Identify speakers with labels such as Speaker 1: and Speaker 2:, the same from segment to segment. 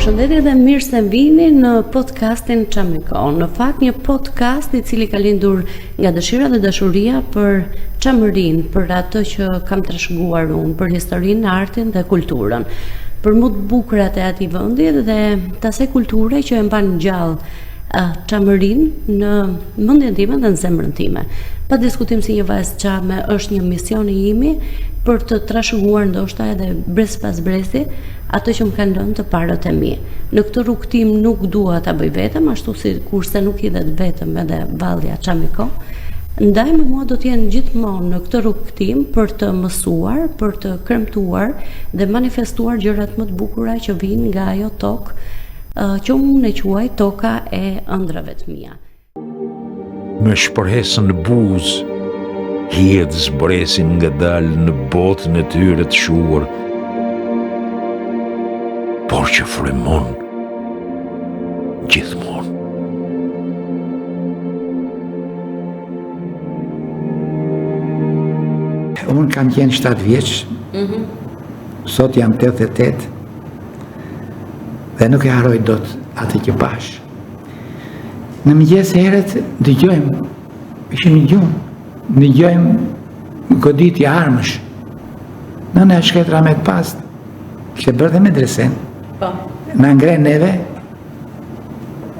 Speaker 1: Përshëndetje dhe mirë se vini në podcastin Çamiko. Në fakt një podcast i cili ka lindur nga dëshira dhe dashuria për Çamërinë, për atë që kam trashëguar unë, për historinë, artin dhe kulturën. Për më të bukurat e atij vendi dhe të asaj kulture që e mban gjallë Çamërinë në mendjen time dhe në zemrën time. Pa diskutim si një vajzë çame është një mision i imi për të trashëguar ndoshta edhe brez pas brezi atë që më kanë lënë të parët e mi. Në këtë rrugëtim nuk dua ta bëj vetëm, ashtu sikurse nuk hidhet vetëm edhe vallja Çamiko. Ndaj me mua do të jenë gjithmonë në këtë rrugëtim për të mësuar, për të kremtuar dhe manifestuar gjërat më të bukura që vijnë nga ajo tokë që unë e quaj toka e ëndrrave të mia.
Speaker 2: Me shpresën në buzë, hijet zbresin ngadalë në botën e tyre të shuar, por që frymon gjithmonë.
Speaker 3: Unë kam qenë 7 vjeç, mm -hmm. sot jam 88, dhe nuk e harroj dot atë që pashë. Në mëngjes herët dëgjojmë, ishim në gjumë, dëgjojmë goditje armësh. Nëna e shkretë rahmet pastë, kishte bërë dhe medresen. Po. Na ngre neve,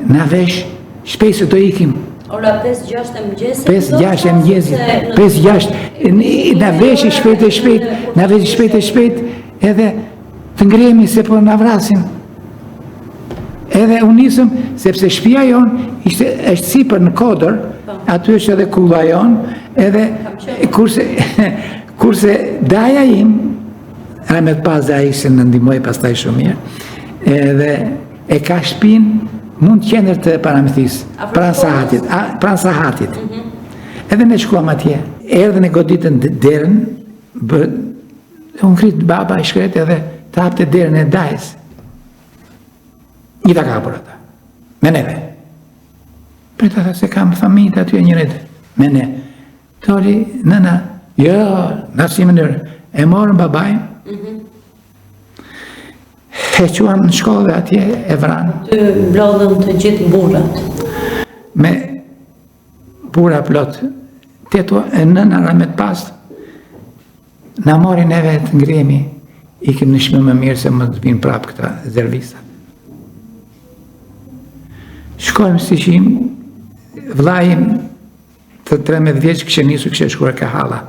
Speaker 3: na vesh, shpejt se do ikim.
Speaker 1: Ora 5-6 e mëngjesit?
Speaker 3: 5-6 e mëngjesit, 5-6, na veshi shpejt e shpejt, na veshi shpejt e shpejt, edhe Të ngrihemi se po na vrasin. Edhe u nisëm, sepse shpia jonë ishte është sipër në kodër, po. aty është edhe kulla jonë, edhe kurse, kurse daja im, rahmet pastë ai se na ndihmoi pastaj shumë mirë, edhe e ka shpinë mu në qendër të Paramthisë, pranë sahatit, pranë sahatit. Mm -hmm. Edhe ne shkuam atje, erdhën e goditën derën, bë, U ngrit baba i shkretë edhe të hapte derën e dajës. I ta kapur ata. Me neve. Prita tha se kam familje aty e njërit. Me ne. Doli, nëna, jo, në asnjë mënyrë. E morën babain. Mm -hmm. E çuan në shkollë dhe atje e vranë.
Speaker 1: Të mblodhën të gjithë burrat.
Speaker 3: Me burra plot. Teto e nëna rahmet pastë. Na mori neve të ngrihemi, ikim në shpi më mirë se mos të vinë prapë këta zervisat. Shkojmë si shim, vllai im të 13 vjeç kishte nisur kishte shkuar ke halla.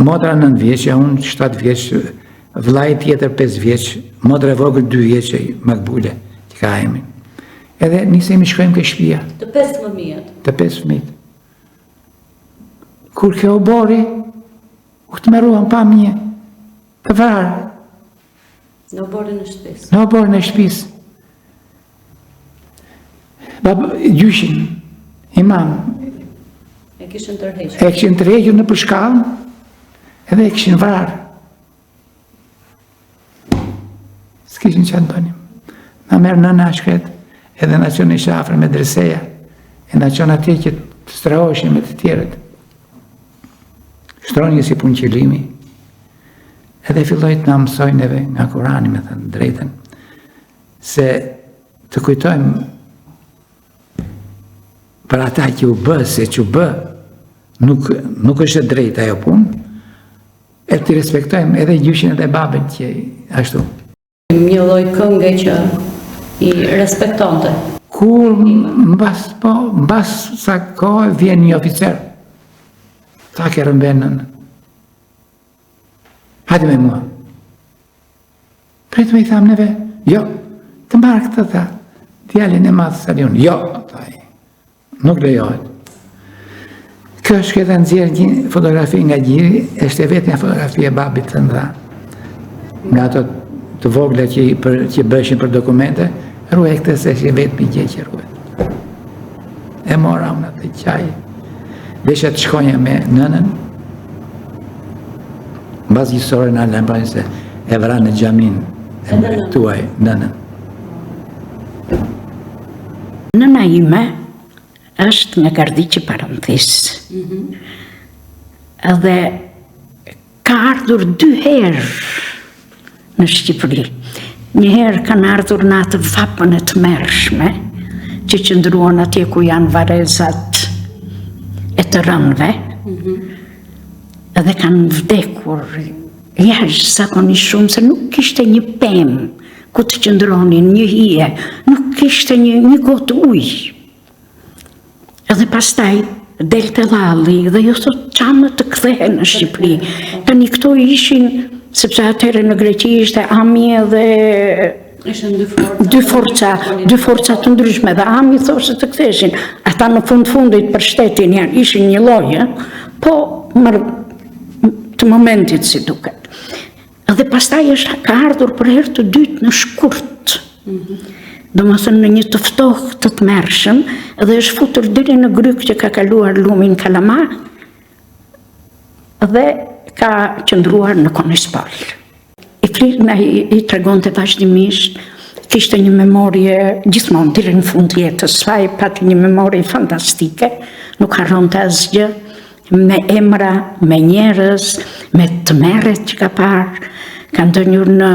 Speaker 3: Motra 9 vjeç, e unë 7 vjeç, vllai tjetër 5 vjeç, motra e vogël 2 vjeç, Makbule, që ka emrin. Edhe nisemi shkojmë ke shpia.
Speaker 1: Të pesë fëmijët.
Speaker 3: Të pesë fëmijët. Kur ke oborri, u tmerruam pamë një të vrarë.
Speaker 1: Në oborrin e shtëpisë.
Speaker 3: Në oborrin e shtëpisë. Bab, gjyshin, imam.
Speaker 1: E kishin tërhequr.
Speaker 3: E kishin tërhequr nëpër shkallë, edhe e kishin vrarë. S'kishim ça të bënim. Na merr nëna e shkretë, edhe na çon ishte afër medreseja, e na çon atje që të strehoheshim me të tjerët. Shtronjë si punë qilimi, edhe filloi të na mësojë neve nga Kurani, me thënë të drejtën, se të kujtojmë për ata që u bë, se që u bë, nuk, nuk është e drejtë ajo punë, E t'i respektojmë edhe gjyshin edhe babin që ashtu.
Speaker 1: Një lloj kënge që i respektonte.
Speaker 3: Kur mbas, po, mbas sa kohë vjen një oficer, ta ke rrëmben nënën. Hajde me mua. Prit me i thamë neve, jo, të marr këtë tha, djalin e madh Saliun, jo, tha ai. Nuk lejohet. Kjo është këta nxjerr një fotografi nga gjiri, është e vetmja fotografi e babit të dha. Nga ato të vogla që, për, që bëshin për dokumente, ruaj këtë se është e vetmi gjë që ruhet. E mora unë atë qaj. Desha të shkonja me nënën, mbas gjysë ore na lajmërojnë se e vranë në xhaminë e tuaj, nënën.
Speaker 4: Nëna ime është nga Kardhiqi i Paramthisë. Mm -hmm. Edhe ka ardhur dy herë në Shqipëri. Njëherë kanë ardhur në atë vapën e tmerrshme, që qëndruan atje ku janë varrezat e të rënëve, mm -hmm. dhe kanë vdekur jashtëzakonisht shumë, se nuk kishte një pemë ku të qëndronin, një hije, nuk kishte një, një gotë ujë. Edhe pastaj del tellalli dhe ju thotë çamët të kthehen në Shqipëri. Tani këto ishin, sepse atëherë në Greqi ishte AMI edhe
Speaker 1: Ishin dy forca.
Speaker 4: Dy forca, dy forca të ndryshme dhe AMI thoshte të ktheheshin. Ata në fund fundit për shtetin janë, ishin një lloj, po mër, të momentit si duket. Dhe pastaj është ka ardhur për herë të dytë në shkurt. Mm -hmm. Domethënë në një të ftohtë të tmerrshëm dhe është futur deri në grykë që ka kaluar lumin Kalama dhe ka qëndruar në Konispol. I flisnin, i, i tregonte vazhdimisht, kishte një memorie gjithmonë deri në fund të jetës saj, pati një memorie fantastike, nuk harronte asgjë, me emra, me njerëz, me tmerret që ka parë, ka ndenjur në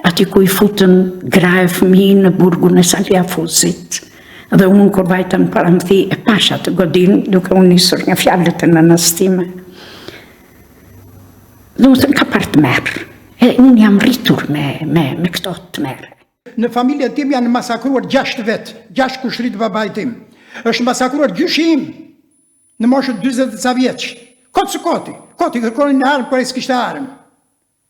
Speaker 4: aty ku i futën gra e fëmijë në burgun e Salih Afuzit. Dhe unë kur vajta në Paramthi e pashë atë godinë duke u nisur nga fjalët e nënës time. Domethënë ka parë tmerr. E unë jam rritur me, me, me këto tmerre.
Speaker 5: Në familjen tim janë masakruar 6 vetë, 6 kushërinj të babait tim. Është masakruar gjyshi im në moshën 40 e ca vjeç. Kot së koti, koti kërkonin armë, por ai s'kishte armë.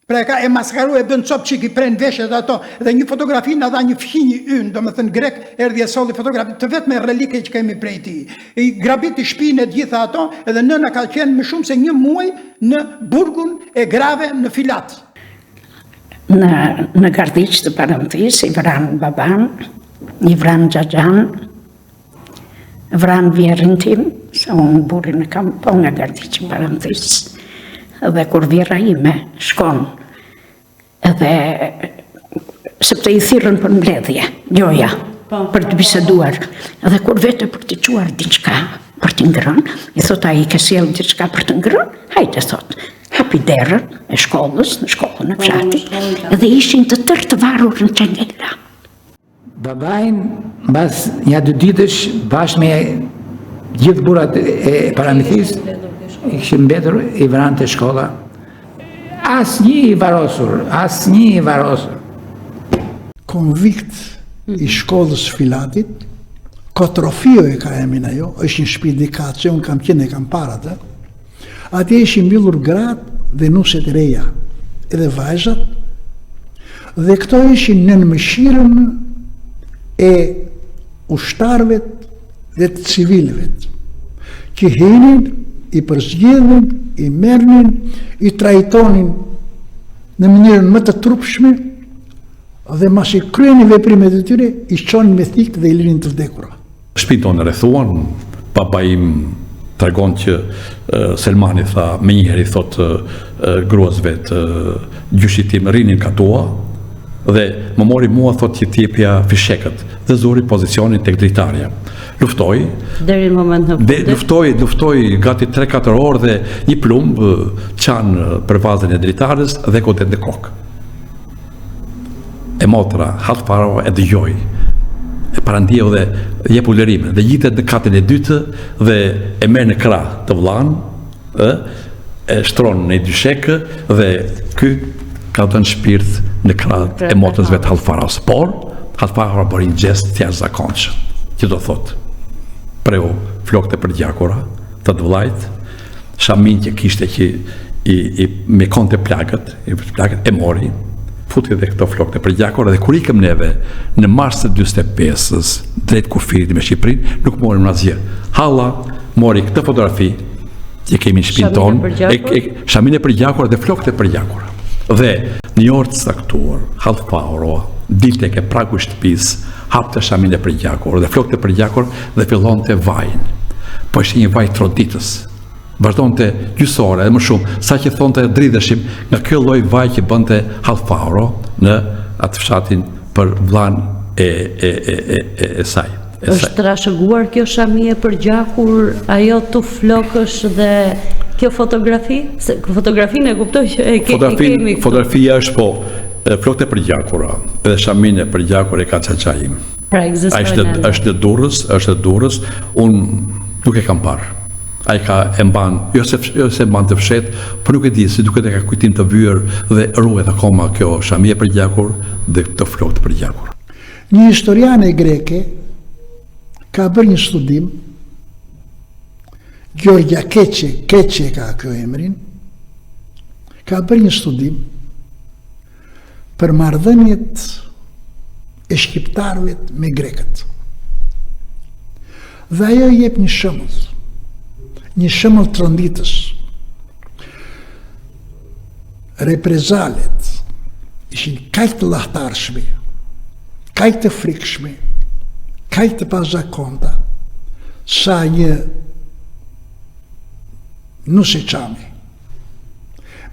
Speaker 5: Pra e ka e masakru e bën copë çik i pren veshët ato dhe një fotografi na dha një fqinj ynë, domethënë grek, erdhi e solli fotografi të vetme relike që kemi prej tij. I grabiti shtëpinë e gjitha ato edhe nëna ka qenë më shumë se një muaj në burgun e grave në Filat.
Speaker 4: Në në Gardhiq të Paramthisë i vranë babanë, i vranë xhaxhanë, Vranë vjehrrin tim, se unë burrin e kam po nga Gardhiqi i Paramthisë. Dhe kur vjehrra ime shkon, edhe sepse i thirrën për mbledhje, gjoja, po. për të biseduar. Dhe kur vete për të çuar diçka, për të ngrënë, i thot ai ke sjellë diçka për të ngrënë, hajde thot. Hapi derën e shkollës, në shkollën e po, fshatit, dhe ishin të tërë të varur në çengela.
Speaker 3: Babain, mbas nja dy ditësh, bashkë me gjithë burrat e Paramithis, i kishin mbetur, i vranë te shkolla. Asnjë i varrosur, asnjë i varrosur.
Speaker 6: Konvikt i shkollës Filatit, Kotrofio e ka emrin ajo, është një shtëpi dykatëshe, unë kam qenë e kam parë atë. Atje ishin mbyllur gratë dhe nuset e reja, edhe vajzat, dhe këto ishin nën mëshirën e ushtarëve dhe të civilëve, që hinin, i përzgjidhnin, i merrnin, i trajtonin në mënyrën më të turpshme dhe masi kryenin veprimet e tyre, i çonin me thikë dhe i linin të vdekura.
Speaker 7: Shpinë tonë e rrethuan, baba im tregon që Selmani tha, menjëherë i thotë gruas vet, gjyshit tim rrini n'katua, dhe më mori mua thotë që t'jepja fishekët dhe zuri pozicionin tek dritarja. Luftoi
Speaker 1: deri në moment në
Speaker 7: fundit. Luftoi, luftoi gati 3-4 orë dhe një plumb çan pervazin e dritares dhe godet në kokë. E motra, Hallë Faro e dëgjoi, e parandjeu dhe jep ulërimën, dhe ngjitet në katin e dytë dhe e merr në krah të vllanë, e, e shtron në dyshek dhe ky ka dhënë shpirt në krahët e motrës vet Hallë Faros. Por, Hallë Faro bëri një gjest të jashtëzakonshëm, që do thotë, preu flokët e përgjakura të të vllait, shaminë që kishte që i, i mjekonte plagët, i plagët e mori, futi dhe këto flokët e përgjakura dhe kur ikëm neve në mars të 45-ës drejt kufirit me Shqipërinë, nuk morëm asgjë. Halla mori këtë fotografi që kemi në shpinë tonë, e, e, shaminë e përgjakur dhe flokët e përgjakura. Dhe në një orë të caktuar, Hallë Faro dilte ke pragu i shtëpisë, hapte shaminë e përgjakur dhe flokët e përgjakur dhe fillonte vajin. Po ishte një vaj tronditës. Vazhdonte gjysë ore e më shumë, saqë thonte dridheshim nga kjo lloj vaj që bënte Hallë Faro në atë fshatin për vllanë e, e, e, e, e, e saj.
Speaker 1: E është trashëguar kjo shami e përgjakur, ajo tufë flokësh dhe kjo fotografi? Se fotografinë e kuptoj që e, ke, e kemi
Speaker 7: këtu. Fotografia është po. Flokët e përgjakura dhe shaminë e përgjakur e ka xhaxhai im.
Speaker 1: Pra ekzistojnë.
Speaker 7: Ai është është në Durrës, është në Durrës, unë nuk e kam parë. Ai ka e mban, jo se jo se mban të fshehtë, por nuk e di si duket e ka kujtim të vyer dhe ruhet akoma kjo shami e përgjakur dhe këto flokë të
Speaker 6: përgjakur. Një historiane greke ka bërë një studim Gjorgja Keqe, Keqe ka kjo emrin, ka bërë një studim për marrëdhëniet e shqiptarëve me grekët. Dhe ajo jep një shembull, një shembull tronditës. Reprezalet ishin kaq të llahtarshme, kaq të frikshme, kaq të pazakonta, sa një nuse çame,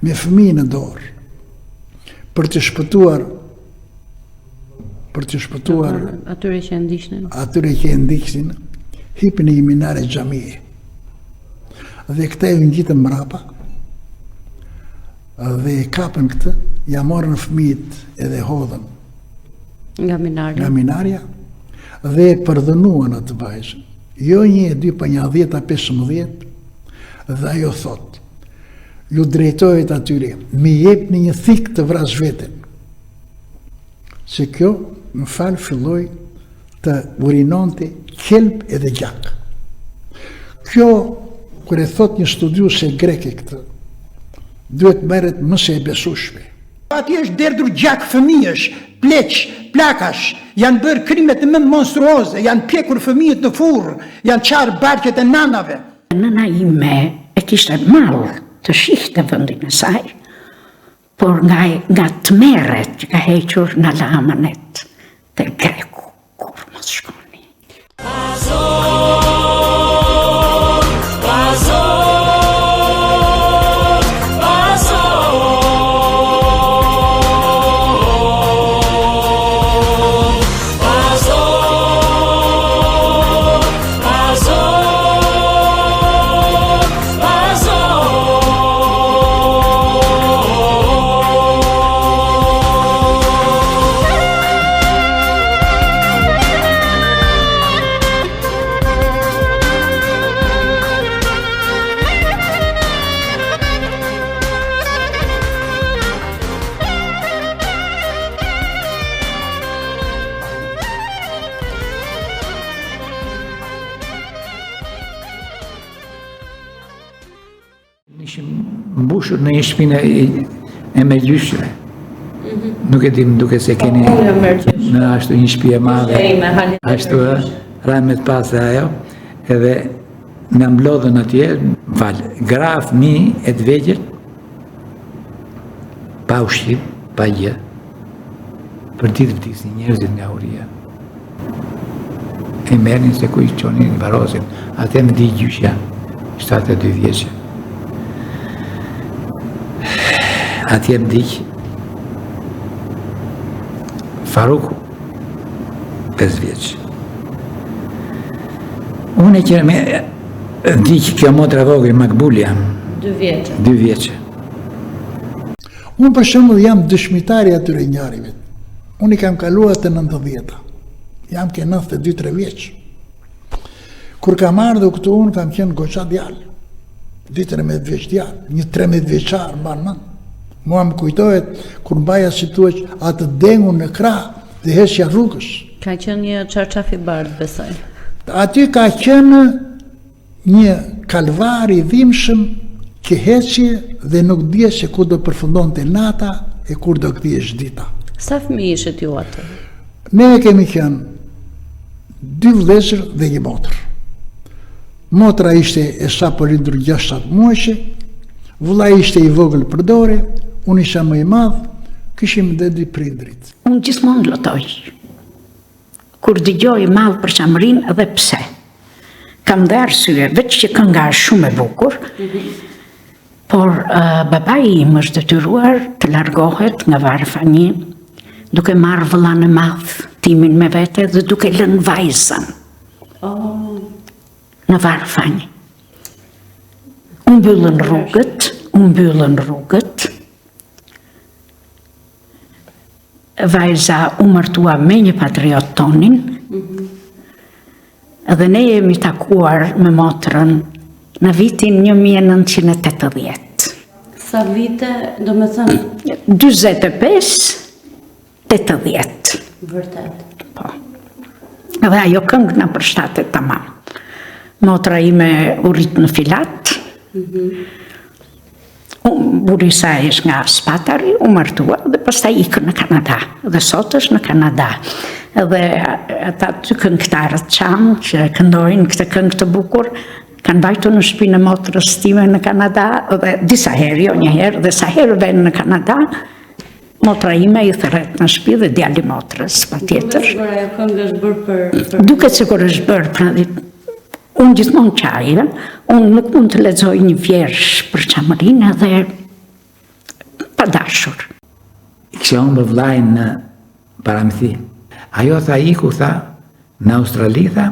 Speaker 6: me fëmijë në dorë, për të shpëtuar për të shpëtuar
Speaker 1: atyre që e ndiqnin
Speaker 6: atyre që e ndiqnin hipi në një minare xhamie dhe këta iu ngjitën mbrapa dhe e kapën këtë ia morën fëmijët edhe hodhën
Speaker 1: nga minarja
Speaker 6: nga minarja dhe e përdhunuan atë vajzën jo një e dy po nja 10 a 15 dhe ajo thotë Ju drejtohet atyre, më jepni një thikë të vras veten. Se kjo, më fal, filloi të urinonte qelb edhe gjak. Kjo, kur e thotë një studiuese greke këtë, duhet merret më se e besueshme.
Speaker 5: Atje është derdhur gjak fëmijësh, pleqsh, plakash, janë bërë krimet më monstruoze, janë pjekur fëmijët në furrë, janë çarë barqet e nanave.
Speaker 4: Nëna ime e kishte mall të shihte vendin e saj, por nga, nga tmerret që ka hequr na la amanet te greku, kurrë mos shkoni.
Speaker 3: Ishim mbushur në një shpinë e me gjyshëve. Mhm. Nuk e di, më duket se keni po, në ashtu një shpi e madhe. Ashtu e, rahmet pastë ajo, edhe na mblodhën atje, më fal, gra, fmi e të vegjël, pa ushqim, pa gjë, për ditë vdisnin njerëzit nga uria. E merrnin se ku i çonin i varrosin. Atje më vdiq gjyshja, 72 vjeçe. Atje më vdiq Faruku, 5 vjeç. Unë e qenë me vdiq kjo motra e vogël, Makbulja.
Speaker 1: 2 vjeçe.
Speaker 3: 2 vjeçe.
Speaker 6: Unë për shembull jam dëshmitar i atyre ngjarjeve. Unë i kam kaluar të 90-ta. Jam ke 92-3 vjeç. Kur kam ardhur këtu unë kam qenë goxha djalë. 2-13 vjeç djalë, një 13 vjeçar mban mend. Mua më kujtohet kur mbaja si thua atë dengun në krah dhe ecja rrugës.
Speaker 1: Ka qenë një çarçaf i bardhë, besoj.
Speaker 6: Aty ka qenë Një kalvar i dhimbshëm që ecje dhe nuk dije se ku do përfundonte nata e kur do gdhihesh dita.
Speaker 1: Sa fëmijë ishit ju aty?
Speaker 6: Ne kemi qenë dy vëllezër dhe një motër. Motra ishte e sapolindur 6-7 muajshe, vëllai ishte i vogël për dore, unë isha më i madh, kishim dhe dy prindërit.
Speaker 4: Unë gjithmonë lotoj. Kur dëgjoj mall për Çamërinë dhe pse. Kam dhe arsye, veç që kënga është shumë e bukur, por uh, babai im është detyruar të largohet nga Varfanji, duke marrë vëllanë e madh timin me vete dhe duke lënë vajzën. Oh. Në Varfanj. U mbyllën rrugët, u mbyllën rrugët. Vajza u martua me një patriot tonin, mm -hmm. dhe ne jemi takuar me motrën në vitin 1980.
Speaker 1: Sa vite, domethënë?
Speaker 4: 45, 80.
Speaker 1: Vërtet.
Speaker 4: Po. Dhe ajo këngë na përshtatet tamam. Motra ime u rrit në Filat. Mm -hmm. Burri i saj është nga Spatari, u martua dhe pastaj ikën në Kanada. Dhe sot është në Kanada. Dhe ata dy këngëtarët çamë që këndojnë këtë këngë të bukur, kanë vajtur në shpinë e motrës time në Kanada dhe disa herë, jo një herë, dhe sa herë venë në Kanada, Motra ime i thërret në shtëpi dhe djali i motrës,
Speaker 1: patjetër. Duket sikur ajo këngë është bërë për
Speaker 4: për Duket sikur është bërë, pra unë gjithmonë qaj, ë? Unë nuk mund të lexoj një vjershë për Çamërinë edhe pa dashur.
Speaker 3: I kisha humbë vllain në Paramthi. Ajo tha iku, tha, në Australi, tha,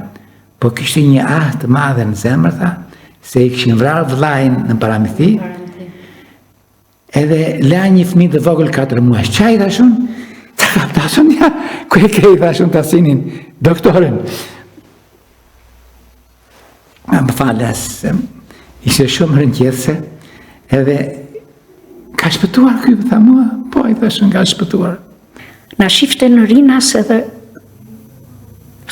Speaker 3: po kishte një ah të madhe në zemër, tha, se i kishin vrarë vllain në Paramthi, Edhe la një fëmijë të vogël 4 muajsh. Ça i thashë unë? Ta kap thashë unë ja, ku e ke i thashë unë Tahsinin, doktorin. A më falë, se ishte shumë rrënqethëse, edhe ka shpëtuar ky, më tha mua, po i thashë unë ka shpëtuar.
Speaker 4: Na shifte në Rinas edhe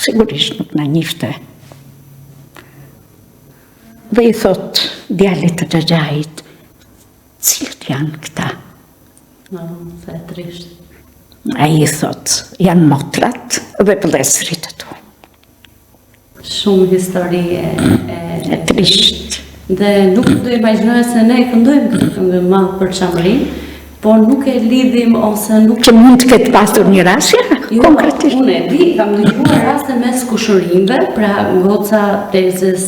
Speaker 4: sigurisht nuk na njifte. Dhe i thotë djalit të xhaxhait, cilët janë këta?
Speaker 1: No, sa e trishtë.
Speaker 4: Ai i thotë, janë motrat dhe vëllezërit e tu.
Speaker 1: Shumë histori e,
Speaker 4: e, e trishtë.
Speaker 1: Dhe nuk do imagjinoja se ne e këndojmë këtë këngë Mall për Çamërinë, por nuk e lidhim ose nuk
Speaker 4: Që mund të ketë pasur një vrasje,
Speaker 1: jo,
Speaker 4: konkretisht.
Speaker 1: Unë e di, kam dëgjuar raste mes kushërinjve, pra goca tezes,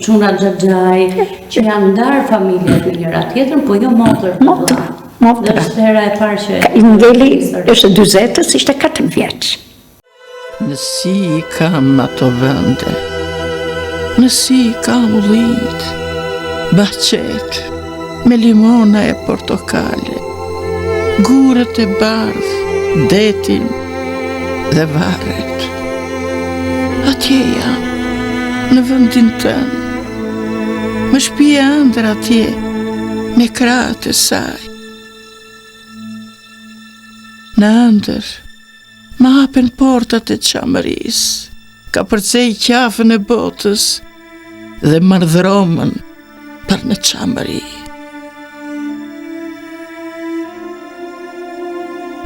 Speaker 1: çuna xhaxhai, që janë ndarë familjet me njëra tjetrën, po jo motër.
Speaker 4: Motër, motër.
Speaker 1: Dhe është hera e parë
Speaker 4: që... Ngeli është dyzetës, ishte 4 vjeç.
Speaker 8: Në sy i kam ato vende, në sy i kam ullinjtë, bahçet, me limona e portokale, gurët e bardhë, detin dhe varret. Atje jam, në vendin tënd, më shpie ëndrra atje, me krahët e saj. Në ëndërr, Më hapen portat e Çamërisë, kapërcej qafën e botës dhe marr dhomën për në Çamëri.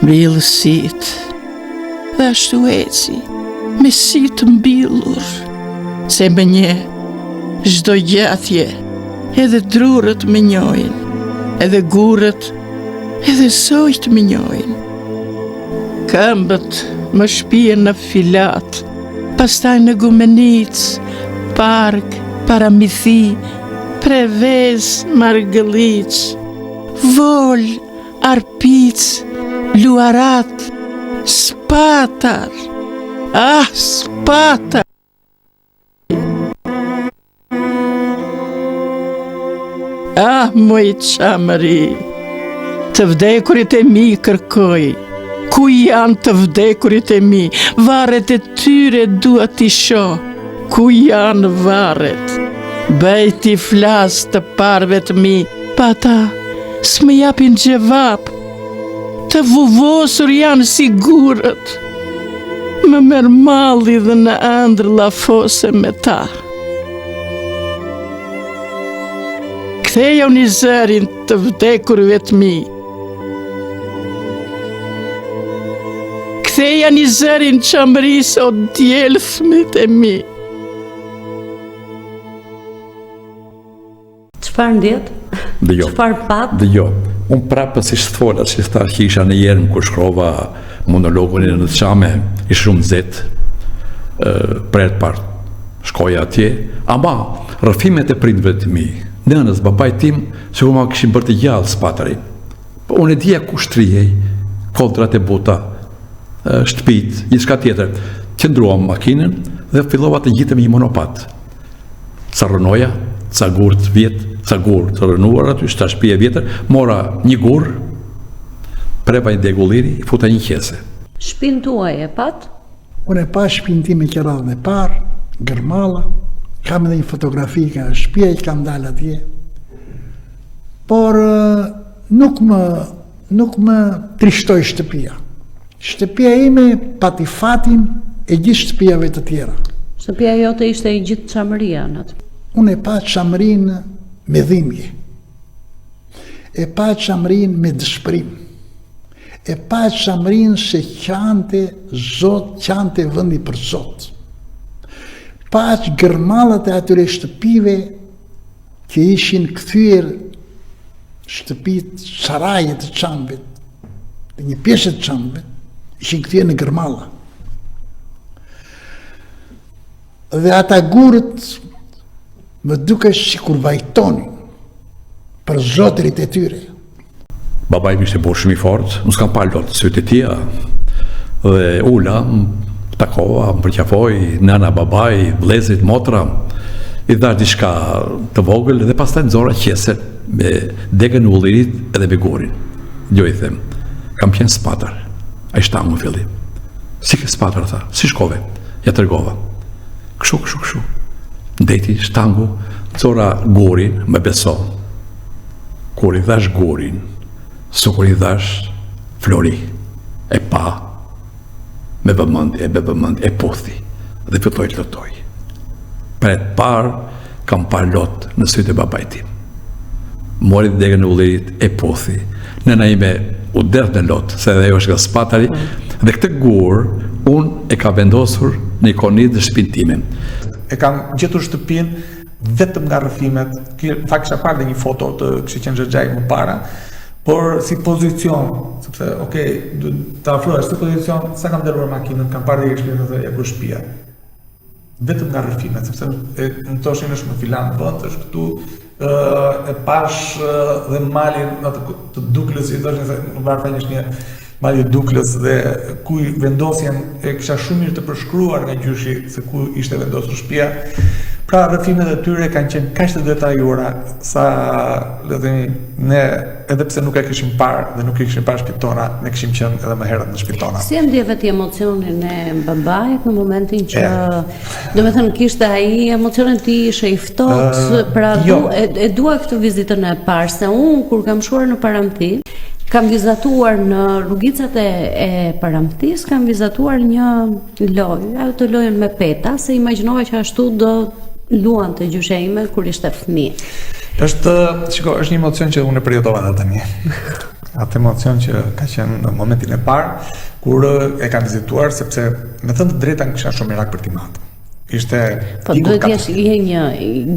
Speaker 8: Mbyll sytë dhe ashtu eci, me sy të mbyllur, se më njeh çdo gjë atje, edhe drurët më njohin, edhe gurët, edhe zogjtë më njohin. Këmbët më shpien në Filat, pastaj në Gumenicë, Pargë, Paramithi, Prevezë, Margëlliç, Volë, Arpicë, Luarat, Spatar, ah, Spatar! Ah, moj Çamëri, të vdekurit e mi kërkoj, ku janë të vdekurit e mi, varret e tyre dua t'i shoh, ku janë varret, bëj t'i flas të parëve të mi, po ata s'më japin xhevap, të vuvosur janë si gurët. Më merr malli dhe në ëndërr llafosem me ta. Kthejuni zërin të vdekurve të mi. Kthejani zërin Çamërisë o djelmit e mi.
Speaker 1: Çfarë ndjetë?
Speaker 7: Dëgjo.
Speaker 1: Çfarë patë?
Speaker 7: Dëgjo. Unë prapë siç të fola, si thashë që isha në jerm kur shkrova monologun e Nënës Çame, isha shumë nxehtë, për herë të parë shkoja atje, ama rrëfimet e prindërve të mi, nënës, babait tim, sikur ma kishin bërë të gjallë Spatarin. Po unë e dija ku shtrihej, kodrat e buta, shtëpitë, gjithçka tjetër. Qëndruam makinën dhe fillova të ngjitem një monopat. Ca rrënoja, ca gurë të vjet, ca gurë të rrënuar aty, ca shtëpi e vjetër, mora një gur. Preva një degë ulliri, i futa një qese.
Speaker 1: Shpinë tuaj e patë?
Speaker 6: Unë e pashë shpinë time që radhën e parë, gërmalla, kam edhe një fotografi nga shpia që kam dalë atje. Por nuk më nuk më trishtoi shtëpia. Shtëpia ime pati fatin e gjithë shtëpiave të
Speaker 1: tjera. Shtëpia jote ishte e gjithë Çamëria në atë.
Speaker 6: Unë e pashë Çamërinë me dhimbje. E pashë Çamërinë me dëshpërim. E pashë Çamërinë se qante Zot, qante vendi për Zot. Pashë gërmallat e atyre shtëpive që ishin kthyer shtëpitë saraje të çamëve, të një pjesë të çamëve, ishin kthyer në gërmalla. Dhe ata gurët më dukesh sikur vajtonin për zotërit e tyre.
Speaker 7: Babai im ishte burrë shumë i fortë, unë s'kam parë lot në sytë e tij. Dhe ula, më takova, më përqafoi, nëna, babai, vëllezërit, motra, i dhashë diçka të vogël dhe pastaj nxora qesen me degën e ullirit edhe me gurin. Jo i them, kam qenë Spatar. Ai shtangu në fillim. Si ke Spatar, tha, si shkove? Ja tregova. Kështu, kështu, kështu. Ndejti, shtangu, nxora gurin, më beso. Kur i dhashë gurin, sikur i dhashë flori, e pa, me vëmendje, me vëmendje, e puthi, dhe filloi të lotojë. Për herë të parë, kam parë lot në sytë e babait tim. Mori degën e ullirit, e puthi. Nëna ime u derdh në lot, se edhe ajo është nga Spatari, dhe këtë gur, unë e kam vendosur në ikonicë në shtëpinë time.
Speaker 9: E kam gjetur shtëpinë vetëm nga rrëfimet, në fakt kisha parë dhe një foto të kishte qenë xhaxhai më para, por si pozicion, sepse ok, të afrohesh si pozicion, sa kam ndaluar makinën, kam parë dhe shtëpinë dhe ja ku është shtëpia. Vetëm nga rrëfimet, sepse e, më thoshin është në filan vend, është këtu, ë e pashë dhe malin atë të Duklës, i thoshin se në Varfanj është një Mali i Duklës dhe ku vendosjen e kisha shumë mirë të përshkruar nga gjyshi se ku ishte vendosur shtëpia. Pra rrëfimet e tyre kanë qenë kaq të detajuara sa le të themi ne edhe pse nuk e kishim parë dhe nuk e kishim parë shtëpitë tona, ne kishim qenë edhe më herët në shtëpitë
Speaker 1: tona. Si e ndjeve ti emocionin e babait në momentin që Domethënë kishte ai emocionin ti ishe i ftohtë, uh, pra jo. du, e, e dua këtë vizitën e parë se unë kur kam shkuar në Paramthi, kam vizatuar në rrugicat e, e Paramthisë, kam vizatuar një lojë, atë lojën me peta, se imagjinova që ashtu do luante gjyshja ime kur ishte
Speaker 9: fëmijë. Është, shiko, është një emocion që unë e përjetova edhe tani. Atë emocion që ka qenë në momentin e parë kur e kam vizituar sepse me thënë të drejtën kisha shumë merak për tim atë. Ishte
Speaker 1: Po duhet të jesh je një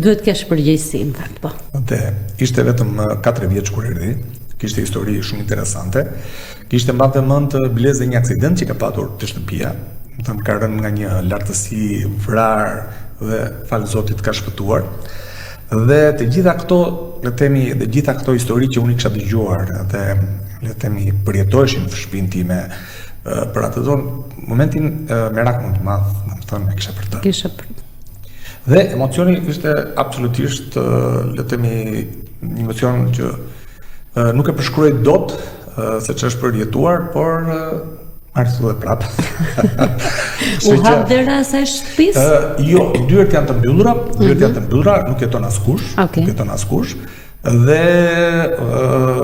Speaker 1: duhet të kesh përgjegjësi në fakt,
Speaker 9: po. Dhe ishte vetëm 4 vjeç kur erdhi, kishte histori shumë interesante. Kishte mbante mend biles dhe një aksident që ka patur te shtëpia. Domethënë ka rënë nga një lartësi vrarë dhe falë Zotit ka shpëtuar. Dhe të gjitha këto, le të themi, dhe gjitha këto histori që unë i kisha dëgjuar dhe le të themi përjetoheshin në shtëpinë time për atë zonë, momentin merak më të madh, domethënë, e kisha për
Speaker 1: të. Kisha për
Speaker 9: të. Dhe emocioni ishte absolutisht, le të themi, një emocion që nuk e përshkruaj dot se ç'është përjetuar, por Marrë dhe prapë.
Speaker 1: U hap dera e asaj
Speaker 9: shtëpisë? Uh, jo, dyert janë të mbyllura, dyert mm -hmm. janë të mbyllura, nuk jeton askush, okay. nuk jeton askush. Dhe uh,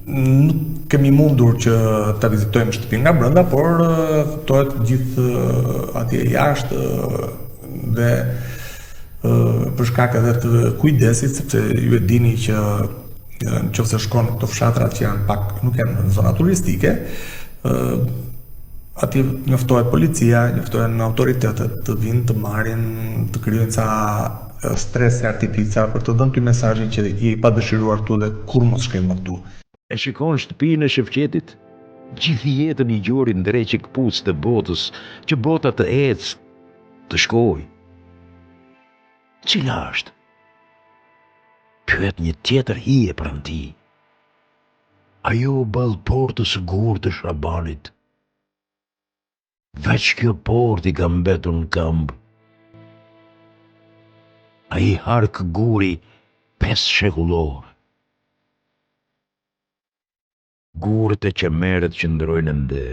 Speaker 9: nuk kemi mundur që ta vizitojmë shtëpinë nga brenda, por kuptohet gjithë atje jashtë dhe për shkak edhe të kujdesit, sepse ju e dini që në qoftë se shkon në këto fshatrat që janë pak, nuk janë në zona turistike, ë aty njoftohet policia, njoftohen autoritetet të vinë të marrin, të krijojnë ca stres e artifica për të dhënë ty mesazhin që je i padëshiruar këtu dhe kurrë mos shkel më këtu.
Speaker 2: E shikon shtëpinë e Shefqetit? Gjithë jetën i gjori ndreqi këpucët e botës, që bota të ecë, të shkojë. Cila është? Pyet një tjetër hije pranë tij. Ajo ballë portës së gurtë të Shabanit. Veç kjo portë i ka mbetur në këmbë. Ai hark guri pesëshekullor. Gurët e qemerët qëndrojnë ende.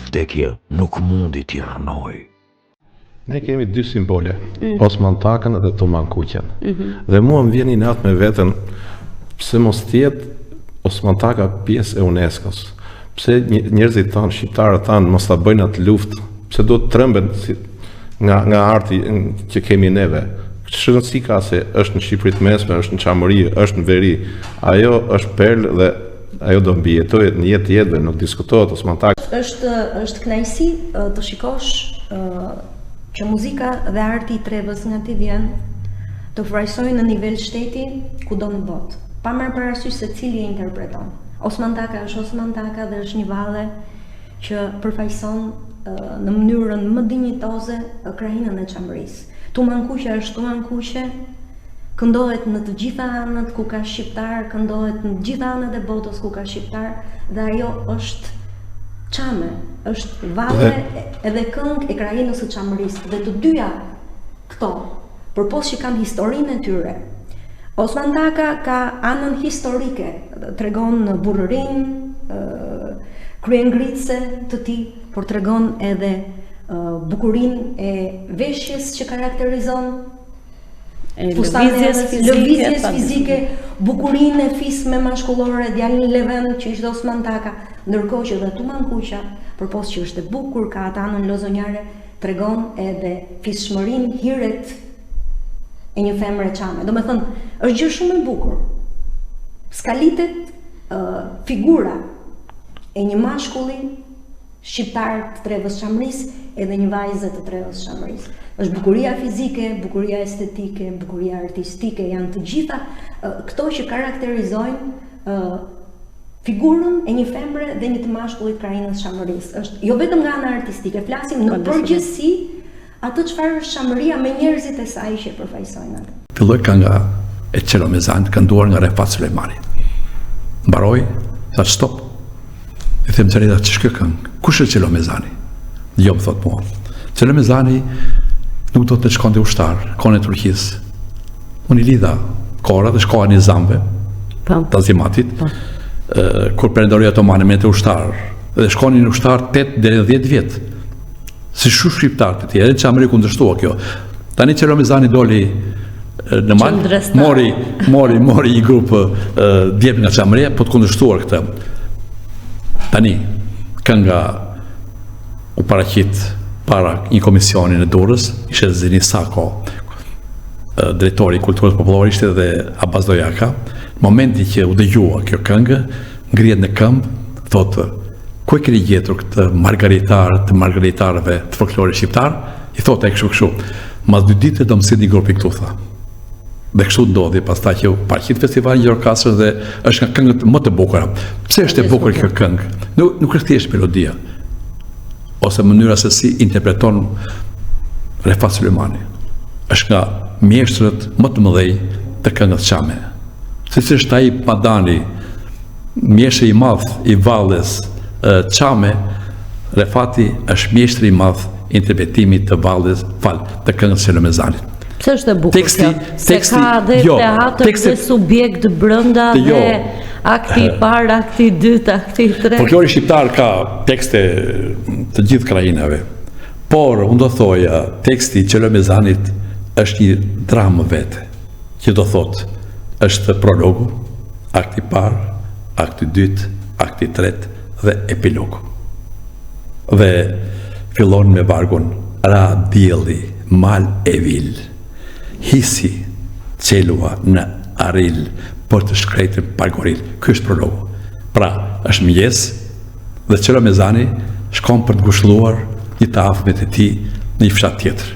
Speaker 2: Vdekja nuk mundi t'i rrënojë.
Speaker 10: Ne kemi dy simbole, mm. Osman Takën dhe Tuman Kuqen. Mm -hmm. Dhe mua më vjen inat me veten pse mos të jetë Osman Taka pjesë e UNESCO-s. Pse njerëzit tanë, shqiptarët tanë mos ta bëjnë atë luftë, pse duhet të tremben si nga nga arti që kemi neve. Ç'rëndësi ka se është në Shqipëri të Mesme, është në Çamëri, është në Veri. Ajo është perlë dhe ajo do mbijetojë në jetë të jetëve, nuk diskutohet Osman
Speaker 11: Taka. Është është kënaqësi të shikosh që muzika dhe arti i trevës nga ti vjen të përfaqësojë në nivel shteti kudo në botë, pa marrë parasysh se cili e interpreton. Osman Taka është Osman Taka dhe është një valle që përfaqëson në mënyrën më dinjitoze krahinën e Çamërisë. Tuman Kuqe është Tuman Kuqe, këndohet në të gjitha anët ku ka shqiptar, këndohet në të gjitha anët e botës ku ka shqiptar dhe ajo është çame, është valle edhe këngë e krahinës së Çamërisë dhe të dyja këto, përpos që kanë historinë e tyre. Osman Taka ka anën historike, tregon burrërinë, kryengritëse të tij, por tregon edhe bukurinë e veshjes që karakterizon
Speaker 1: lëvizjes fizike,
Speaker 11: lëvizjes fizike, bukurinë e fisme mashkullore, djalin Levent që ishte Osman Taka, ndërkohë që dhe Tuman Kuqja, përpos që është e bukur, ka atë anën lozonjare, tregon edhe fisshmërinë, hiret e një femre çame. Domethënë, është gjë shumë e bukur. Skalitet uh, figura e një mashkulli shqiptar të trevës Çamërisë edhe një vajze të trevës Çamërisë. Është bukuria fizike, bukuria estetike, bukuria artistike, janë të gjitha uh, këto që karakterizojnë uh, figurën e një femre dhe një të mashkullit krahinës Çamërisë. Është jo vetëm nga ana artistike, flasim në përgjithësi atë çfarë është Çamëria me njerëzit e saj që e përfaqësojnë
Speaker 7: atë. Filloi kënga e Çelo Mezanit, kënduar nga Refat Sulejmani. Mbaroi, tha stop. I them Çelita, ç'është kjo këngë? Kush është Çelo Mezani? Jo, më thotë mua. Çelo Mezani nuk donte të shkonte ushtar, kohën e Turqisë. Unë i lidha kohërat, është koha e nizamëve, po. Tanzimatit, po. kur perandoria otomane merrte ushtarë, dhe shkonin ushtar 8 deri në 10 vjet. Si shumë shqiptarë të tjerë, edhe në Çamëri u kundërshtua kjo. Tani Çelo Mezani doli në mal, mori, mori, mori një grup djem nga Çamëria, për të kundërshtuar këtë. Tani, kënga u paraqit para një komisioni në Durrës, ishte Zeni Sako, drejtori i kulturës popullore ishte dhe Abaz Dojaka. Në momentin që u dëgjua kjo këngë, ngrihet në këmbë, thotë, ku e keni gjetur këtë margaritar të margaritarëve të folklorit shqiptar? I thotë ai kështu kështu. Mas dy ditë do më sillni grupin këtu, tha. Dhe kështu ndodhi, pastaj që u paraqit festivali i Gjirokastrës dhe është nga këngët më të bukura. Pse është e bukur kjo këngë? Nuk nuk është thjesht melodia ose mënyra se si interpreton Refat Sulejmani. Është nga mjeshtërët më të mëdhenj të këngës çame. Siç është Taip Madani, mjeshtër i madh i valles çame, Refati është mjeshtër i madh i interpretimit të valles, fal, të këngës së Çelo Mezanit.
Speaker 1: Pse është e bukur teksti, kjo? Se teksti, ka dhe jo, teatër teksti, dhe subjekt brenda jo, dhe akti i parë, akti i dytë, akti i tretë.
Speaker 7: Folklori shqiptar ka tekste të gjithë krahinave. Por unë do thoja, teksti i Çelo Mezanit është një dramë vete, që do thotë, është prologu, akti i parë, akti i dytë, akti i tretë dhe epilogu. Dhe fillon me vargun Ra dielli mal e vil Hisi Çelua në aril për të shkretën pagoril. Ky është prologu. Pra, është mëngjes dhe Çelo Mezani shkon për të ngushëlluar një të afërme të tij në një fshat tjetër.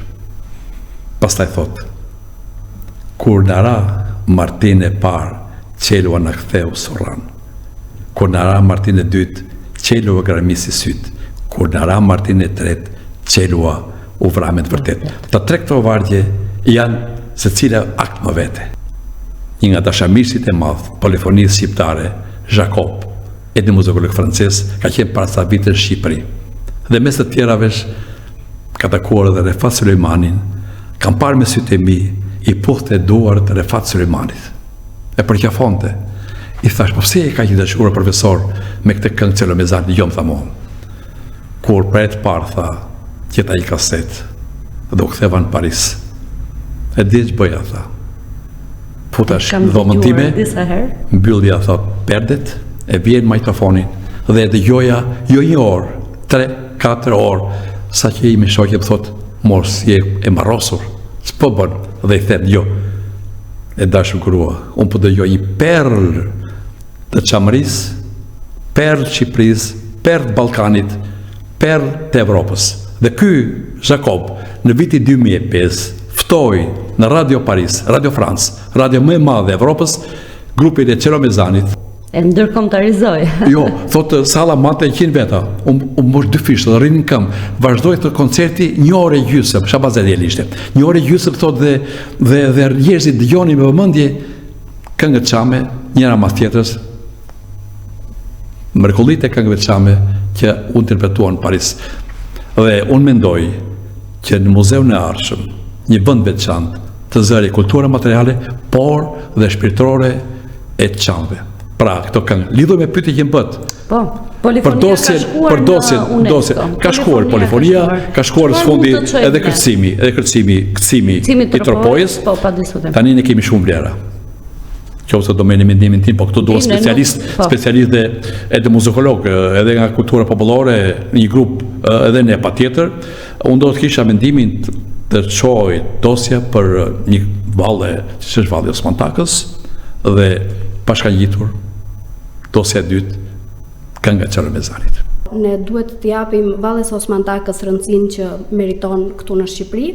Speaker 7: Pastaj thotë, kur na ra martinë e parë, Çelua na ktheu surranë. Kur na ra martinë e dytë, Çelua gramisi sytë. Kur na ra martinë e tretë, Çelua u vra me të vërtetë. Të tre këto vargje janë secila akt më vete. Një nga dashamirësit e madh polifonisë shqiptare, Jacob, etnomuzikolog francez, ka qenë para ca vite në Shqipëri. Dhe mes të tjerave ka takuar edhe Refat Sulejmanin, kam parë me sytë e mi. I puthte duart Refat Sulejmanit. E përqafonte. I thash, po pse je kaq i dashuruar profesor me këtë këngë Celo Mezanit, jo më tha mua. Kur për herë të parë tha, gjeta një kasetë dhe u ktheva në Paris. E di ç'bëja tha. Futesh në dhomën time, mbyllja tha perdet, e vija magnetofonin dhe e dëgjoja jo një orë, 3, 4 orë, saqë ime shoqe më thotë, mos je e marrosur, ç'po bën, dhe i them, jo, e dashur grua, unë po dëgjoj një perlë të Çamërisë, perlë të Shqipërisë, perlë të Ballkanit, perlë të Evropës. Dhe ky Jacob në vitin 2005 ftoi në Radio Paris, Radio France, radio më e madhe e Evropës, grupin e Celo Mezanit.
Speaker 1: E ndërkombëtarizoi.
Speaker 7: jo, thotë salla mbante 100 veta, u u mbush dyfish, dhe rrinin në këmbë. Vazhdoi thotë koncerti një orë e gjysmë, Shabazz ishte. Një orë e gjysmë thotë dhe dhe dhe njerëzit dëgjonin me vëmendje këngët çame, njëra mas tjetrës, mrekullitë e këngëve çame që u interpretuan në Paris. Dhe unë mendoj që në muzeun e ardhshëm, një vend veçantë të zërë kultura materiale, por dhe shpirtërore e çamëve. Pra, këto këngë, lidhur me pyetjen që më bëtë.
Speaker 1: Po, polifonia dosjen, ka shkuar
Speaker 7: për dosjen, në UNESCO. Dosjen, ka shkuar polifonia, ka shkuar në fundi edhe kërcimi, edhe kërcimi, kërcimi i Tropojës.
Speaker 1: Po, pa diskutim.
Speaker 7: Tani ne kemi shumë vlera. Qoftë se do merrni mendimin tim, po këtu duhet specialist, po. specialist dhe edhe muzikolog, edhe nga kultura popullore, një grup edhe ne patjetër. Unë do të kisha mendimin të çohej dosja për një valle, siç është vallja e Osman Takës, dhe bashkangjitur dosja e dytë kënga e Celo Mezanit.
Speaker 12: Ne duhet t'i japim valles së Osman Takës rëndësinë që meriton këtu në Shqipëri.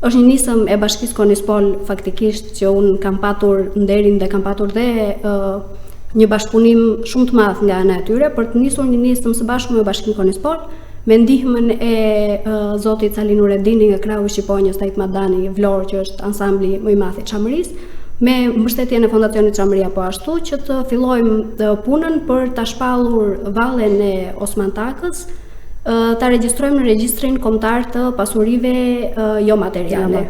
Speaker 12: Është një nisëm e Bashkisë Konispol faktikisht që unë kam patur nderin dhe kam patur dhe uh, një bashkëpunim shumë të madh nga ana e tyre për të nisur një nisëm së bashku me Bashkinë Konispol me ndihmën e uh, zotit Sali Nuredini nga krahu i Shqiponjës Taip Madani Vlorë që është ansambli më i madh i Çamërisë me mbështetjen e Fondacionit Çamëria po ashtu që të fillojmë punën për ta shpallur vallen e Osman Takës ta regjistrojmë në regjistrin kombëtar të pasurive jo materiale.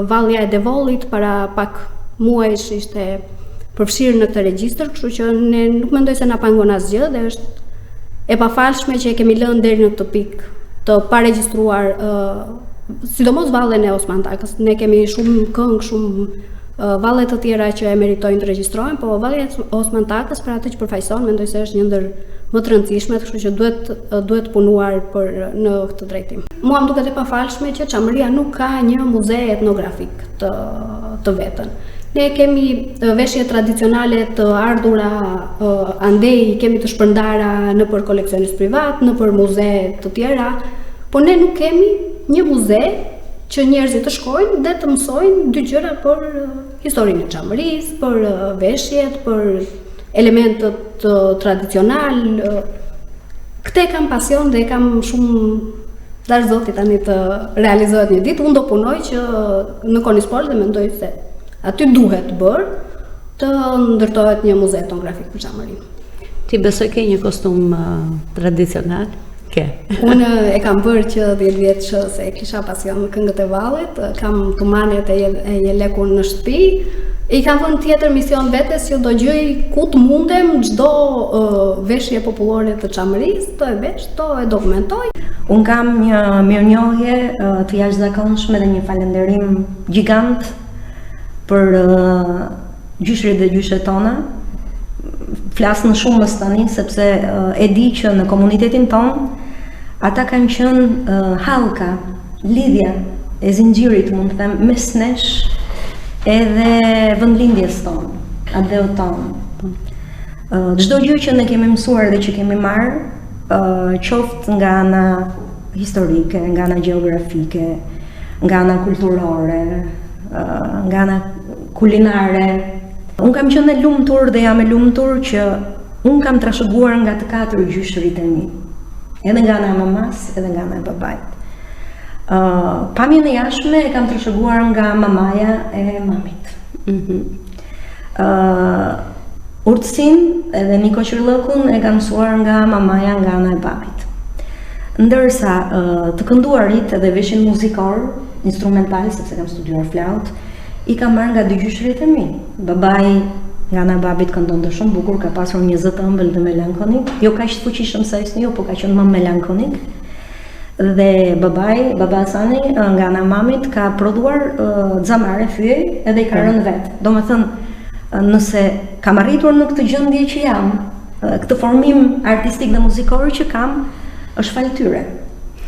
Speaker 12: Vallja e Devollit para pak muajsh ishte përfshirë në këtë regjistër, kështu që ne nuk mendoj se na pangon asgjë dhe është e pafalshme që e kemi lënë deri në këtë pikë të paregjistruar sidomos vallen e Osman Takës. Ne kemi shumë këngë, shumë valle të tjera që e meritojnë të regjistrohen, po vallja e Osman Takës për atë që përfaqëson, mendoj se është një ndër më të rëndësishmet, kështu që duhet duhet punuar për në këtë drejtim. Mua më duket e pafalshme që Çamëria nuk ka një muze etnografik të të vetën. Ne kemi veshje tradicionale të ardhura andej, kemi të shpërndara nëpër koleksionistë privatë, nëpër muze të tjera, po ne nuk kemi një muze që njerëzit të shkojnë dhe të mësojnë dy gjëra për historinë e Çamërisë, për veshjet, për elementët tradicionalë. Këtë e kam pasion dhe e kam shumë dashtë Zoti tani të realizohet një ditë. Unë do punoj që në Konispol dhe mendoj se aty duhet bërë të ndërtohet një muze etnografik për Çamërinë.
Speaker 1: Ti besoj ke një kostum uh, tradicional?
Speaker 12: Ke. Unë e kam bërë që 10 vjeç se e kisha pasion këngët e vallet, kam tumanet e, e jelekun në shtëpi. I kam vënë tjetër mision vetes që do gjej ku të mundem çdo uh, veshje popullore të Çamërisë, do e vesh, do e dokumentoj.
Speaker 11: Unë kam një mirënjohje uh, të jashtëzakonshme dhe një falënderim gjigant për uh, gjyshërit dhe gjyshet tona. Flas në shumës tani sepse e di që në komunitetin tonë ata kanë qenë hallka, lidhja e zinxhirit, mund të them, mes nesh edhe vendlindjes tonë, atdheut tonë. Çdo gjë që ne kemi mësuar dhe që kemi marrë, qoftë nga ana historike, nga ana gjeografike, nga ana kulturore, nga ana kulinare. Unë kam qenë e lumtur dhe jam e lumtur që unë kam trashëguar nga të katër gjyshërit e mi. Edhe nga ana e mamas, edhe nga ana e babait. Uh, pamjen e jashtme e kam trashëguar nga mamaja e mamit. Mm -hmm. uh, Urtësinë edhe nikoqirllëkun e kam mësuar nga mamaja nga ana e babit. Ndërsa të kënduarit edhe veshin muzikor, instrumental, sepse kam studiuar flaut, I kam marrë nga dy gjyshërit e mi. Babai nga ana e babit këndonte shumë bukur, ka pasur një zë të ëmbël dhe melankolik, jo kaq të fuqishëm sa Hysniu, po ka qenë më melankolik. Dhe babai, baba Hasani nga ana e mamit ka prodhuar uh, xamare fyej edhe i ka po. rënë vetë. Domethënë, nëse kam arritur në këtë gjendje që jam, këtë formim artistik dhe muzikor që kam, është falë tyre.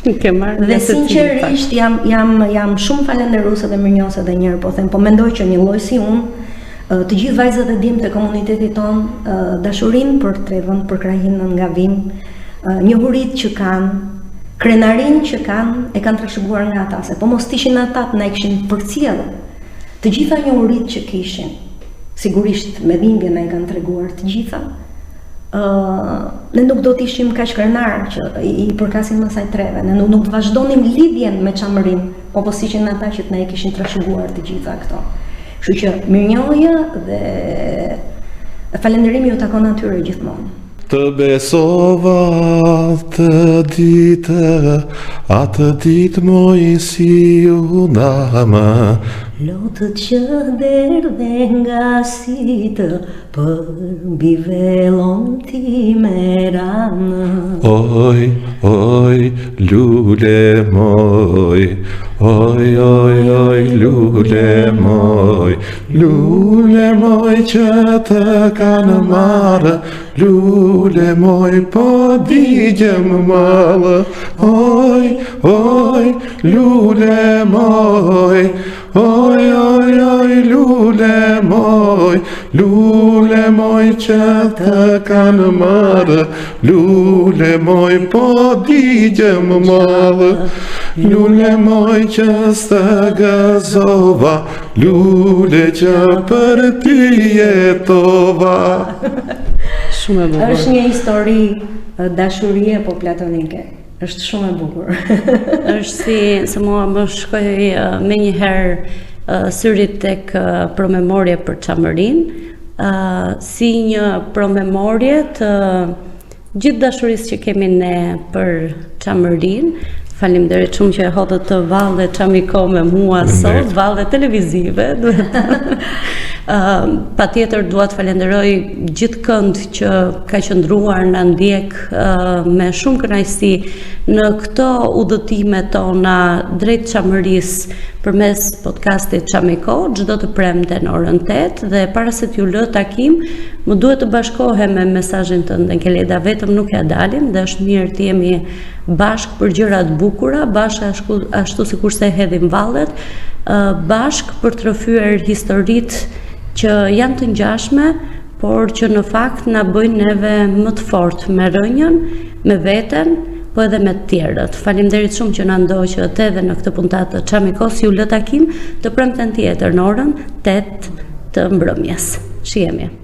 Speaker 1: Ke marrë
Speaker 11: dhe sinqerisht jam jam jam shumë falënderuese dhe mirënjohëse edhe një herë po them, po mendoj që një lloj si unë, të gjithë vajzat e djemtë e komunitetit tonë, dashurinë për trevën, për krahinën nga vijmë, njohuritë që kanë, krenarinë që kanë, e kanë trashëguar nga ata, se po mos të ishin ata të na i kishin përcjellë të gjitha njohuritë që kishin. Sigurisht me dhimbje na i kanë treguar të gjitha. Ë ne nuk do të ishim kaq krenarë që i përkasim asaj treve. Ne nuk nuk të vazhdonim lidhjen me Çamërinë, po po s'ishin ata që të na i kishin trashëguar të gjitha këto. Kështu që mirënjohja dhe falënderimi ju takon atyre gjithmonë.
Speaker 10: Të besova atë ditë, atë ditë moj si u ndamë.
Speaker 11: Lotët që derdhen nga sytë, Përmbi vellon time ranë.
Speaker 10: Oj, oj, lule moj, oj, oj, oj, lule moj, lule moj që të kanë marrë, lule moj po digjem mall, oj, oj, lule moj, Oj, oj, oj, lule moj, lule moj që të kanë marrë, lule moj po digjem mall, lule moj që s'të gëzova, lule që për ty jetova.
Speaker 1: Shumë e bukur.
Speaker 11: Është një histori dashurie po platonike. Është shumë e
Speaker 1: bukur. është si se mua më shkoi menjëherë syri tek promemorie për Çamërinë, si një promemorie të gjithë dashurisë që kemi ne për Çamërinë. Faleminderit shumë që e hodhët këtë valle Çamiko me mua sot, valle televizive, duhet. Ë, patjetër dua të falenderoj gjithkënd që ka qëndruar na ndjek me shumë kënaqësi në këto udhëtime tona drejt Çamërisë përmes podcastit Çamiko çdo të premte në orën 8 dhe para se t'ju lë takim, më duhet të bashkohem me mesazhin tënd Enkeleda, vetëm nuk ia dalim dhe është mirë të jemi bashkë për gjëra të bukura, bashkë ashtu, ashtu sikurse hedhim vallet, bashkë për të rrëfyer historitë që janë të ngjashme, por që në fakt na bëjnë neve më të fortë me rrënjën, me veten, po edhe me të tjerët. Faleminderit shumë që na ndoqët edhe në këtë puntatë të Çamikos. Ju lë takim të premten tjetër në orën 8 të mbrëmjes. Shihemi.